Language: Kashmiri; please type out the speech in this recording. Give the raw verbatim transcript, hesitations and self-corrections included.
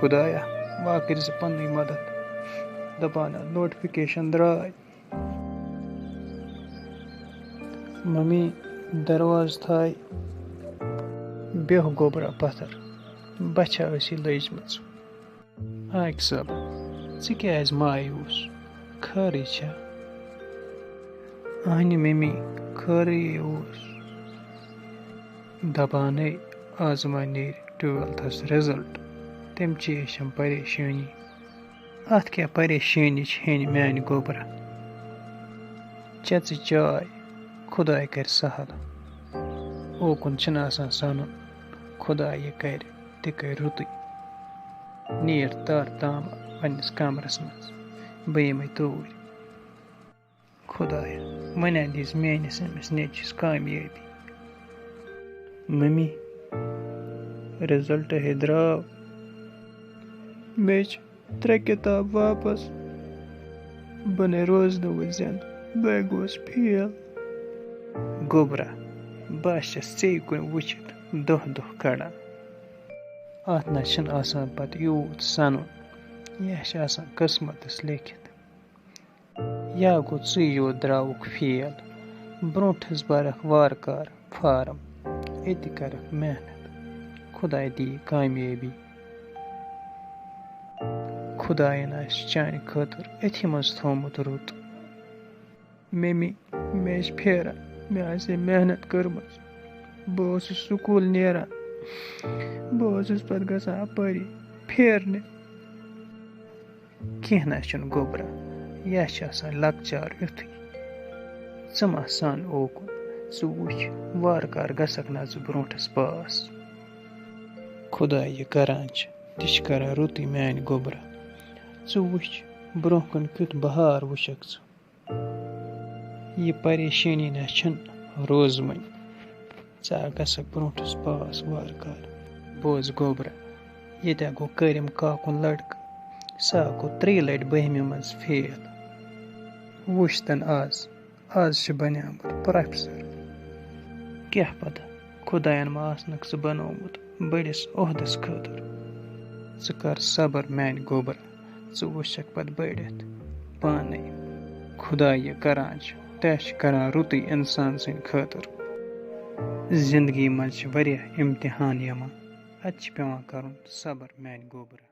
خۄدایا، وۄنۍ کٔرۍ زِ پننٕے مدد۔ دپان، نوٹفکیشن درٛاے۔ ممی، دروازٕ تھاے۔ بیوٚہ گوٚبرا پتھر، بچھا ٲسی لٔجمٕژ۔ عاقب صٲب، ژٕ کیٛازِ مایوٗس؟ خٲرٕے چھا؟ اہنہِ ممی، خٲرٕے اوس۔ دپانے، آز ما نیرِ ٹُویلتھس رِزلٹ، تمہِ چی چھم پریشٲنی۔ اتھ کیٛاہ پریشٲنی چھِ ہیٚنۍ میانہِ گوٚبرا؟ چےٚ ژٕ چاے، خۄداے کرِ سہل۔ اوکُن چھُنہٕ آسان سنُن، خۄداے یہِ کرِ تہِ کرِ رُتُے۔ نیر تر تام پننِس کمرس منٛز، بہٕ یِمے توٗرۍ۔ خۄدایا، وۄنۍ اندیز میٲنِس أمِس نیٚچوِس کامیٲبی۔ ممی، رِزلٹ ہے درٛاو۔ مےٚ چھِ ترٛےٚ کِتاب واپس۔ بہٕ نے روزنہٕ وۄنۍ زِندٕ، بہٕ ہے گوس فیل۔ گوٚبرا، بہٕ ہا چھَس ژے کُن وٕچھِتھ دۄہ دۄہ کڑان۔ اتھ نہ چھُنہٕ آسان پتہٕ یوٗت سنُن، یہِ ہا چھُ آسان قٕسمتس لیکھِتھ۔ یا گوٚو ژٕے یوت درٛاوُکھ فیل، برونٛٹھس برکھ وارٕ کارٕ فارم، أتی کرکھ محنت، خۄداے دِیہِ کامیٲبی۔ خۄدایَن آسہِ چانہِ خٲطرٕ أتھی منٛز تھوٚومُت رُت۔ ممی، مےٚ ٲسۍ پھیران، مےٚ آسہِ ہے محنت کٔرمٕژ، بہٕ اوسُس سکوٗل نیران، بہٕ اوسُس پتہٕ گژھان اپٲری پھیرنہِ۔ کینٛہہ نہ چھُنہٕ گوٚبرا، یہِ چھُ آسان لۄکچار یُتھُے۔ ژٕ ما سَن اوکُن، ژٕ وٕچھ، وارٕ کارٕ گژھکھ نہ ژٕ برونٛٹھَس پاس۔ خۄداے یہِ کران چھِ، تہِ چھِ کران رُتُے میٛانہِ گوٚبرا۔ ژٕ وٕچھ، برونٛہہ کُن کیُتھ بہار وٕچھکھ ژٕ۔ یہِ پریشٲنی نہ چھَنہٕ روزوٕنۍ۔ ژٕ ہا گژھکھ برونٛٹھَس پاس وارٕ کارٕ۔ بوز گوٚبرا، ییٚتہِ ہا گوٚو کٲرِم کاکُن لڑکہٕ، سُہ ہا گوٚو ترٛیٚیہِ لٹہِ بٔہمہِ منٛز فیل۔ وٕچھ تن آز، آز چھُ بنیومُت پروفیسر۔ کیٛاہ پتہ، خۄداین ما آسنکھ ژٕ بنوومُت بٔڑِس عہدس خٲطرٕ۔ ژٕ کر صبر میانہِ گوٚبرا، ژٕ وٕچھکھ پتہٕ بٔڑِتھ پانے۔ خۄداے یہِ کران چھُ، تہِ چھُ کران رُتُے انسان سٕنٛدِ خٲطرٕ۔ زندگی منٛز چھِ واریاہ امتحان یِوان، اتہِ چھِ پٮ۪وان کرُن صبر میانہِ گوٚبرا۔